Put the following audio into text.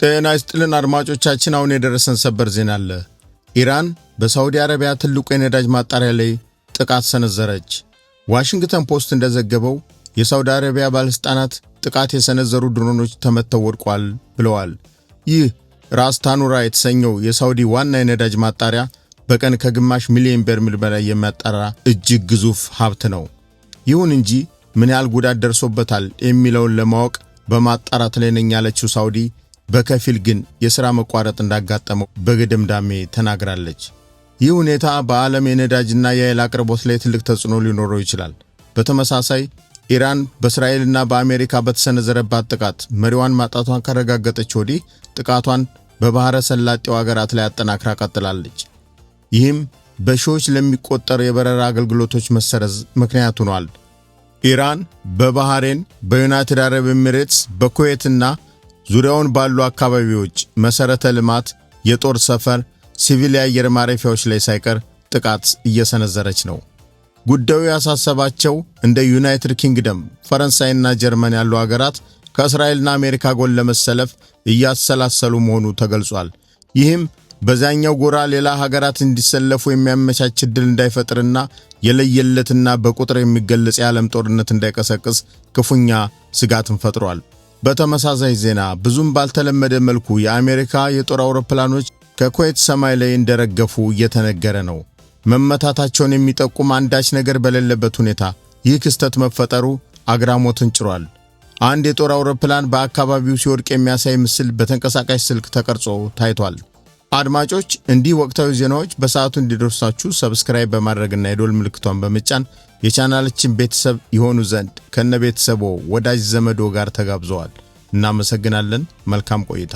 ጤና ይስጥልን አድማጮቻችን፣ አሁን የደረሰን ሰበር ዜና አለ። ኢራን በሳዑዲ አረቢያ ትልቁ የነዳጅ ማጣሪያ ላይ ጥቃት ሰነዘረች። ዋሽንግተን ፖስት እንደዘገበው የሳዑዲ አረቢያ ባለሥልጣናት ጥቃት የሰነዘሩ ድሮኖች ተመተው ወድቋል ብለዋል። ይህ ራስ ታኑራ የተሰኘው የሳዑዲ ዋና የነዳጅ ማጣሪያ በቀን ከ0.5 ሚሊዮን በርሜል በላይ የሚያጣራ እጅግ ግዙፍ ሀብት ነው። ይሁን እንጂ ምን ያህል ጉዳት ደርሶበታል የሚለውን ለማወቅ በማጣራት ላይ ነኝ ያለችው ሳውዲ በከፊል ግን የሥራ መቋረጥ እንዳጋጠመው በግድምዳሜ ተናግራለች። ይህ ሁኔታ በዓለም የነዳጅና የኃይል አቅርቦት ላይ ትልቅ ተጽዕኖ ሊኖረው ይችላል። በተመሳሳይ ኢራን በእስራኤልና በአሜሪካ በተሰነዘረባት ጥቃት መሪዋን ማጣቷን ካረጋገጠች ወዲህ ጥቃቷን በባሕረ ሰላጤው አገራት ላይ አጠናክራ ቀጥላለች። ይህም በሺዎች ለሚቆጠር የበረራ አገልግሎቶች መሰረዝ ምክንያት ሆኗል። ኢራን በባህሬን፣ በዩናይትድ አረብ ኤሚሬትስ፣ በኩዌትና ዙሪያውን ባሉ አካባቢዎች መሠረተ ልማት፣ የጦር ሰፈር፣ ሲቪል የአየር ማረፊያዎች ላይ ሳይቀር ጥቃት እየሰነዘረች ነው። ጉዳዩ ያሳሰባቸው እንደ ዩናይትድ ኪንግደም፣ ፈረንሳይና ጀርመን ያሉ አገራት ከእስራኤልና አሜሪካ ጎን ለመሰለፍ እያሰላሰሉ መሆኑ ተገልጿል። ይህም በዛኛው ጎራ ሌላ ሀገራት እንዲሰለፉ የሚያመቻች ዕድል እንዳይፈጥርና የለየለትና በቁጥር የሚገለጽ የዓለም ጦርነት እንዳይቀሰቅስ ክፉኛ ስጋትን ፈጥሯል። በተመሳሳይ ዜና ብዙም ባልተለመደ መልኩ የአሜሪካ የጦር አውሮፕላኖች ከኩዌት ሰማይ ላይ እንደረገፉ እየተነገረ ነው። መመታታቸውን የሚጠቁም አንዳች ነገር በሌለበት ሁኔታ ይህ ክስተት መፈጠሩ አግራሞትን ጭሯል። አንድ የጦር አውሮፕላን በአካባቢው ሲወድቅ የሚያሳይ ምስል በተንቀሳቃሽ ስልክ ተቀርጾ ታይቷል። አድማጮች፣ እንዲህ ወቅታዊ ዜናዎች በሰዓቱ እንዲደርሳችሁ subscribe በማድረግና የደወል ምልክቷን በመጫን የቻናላችን ቤተሰብ ይሆኑ ዘንድ ከነ ቤተሰቦ ወዳጅ ዘመዶ ጋር ተጋብዘዋል። እናመሰግናለን። መልካም ቆይታ።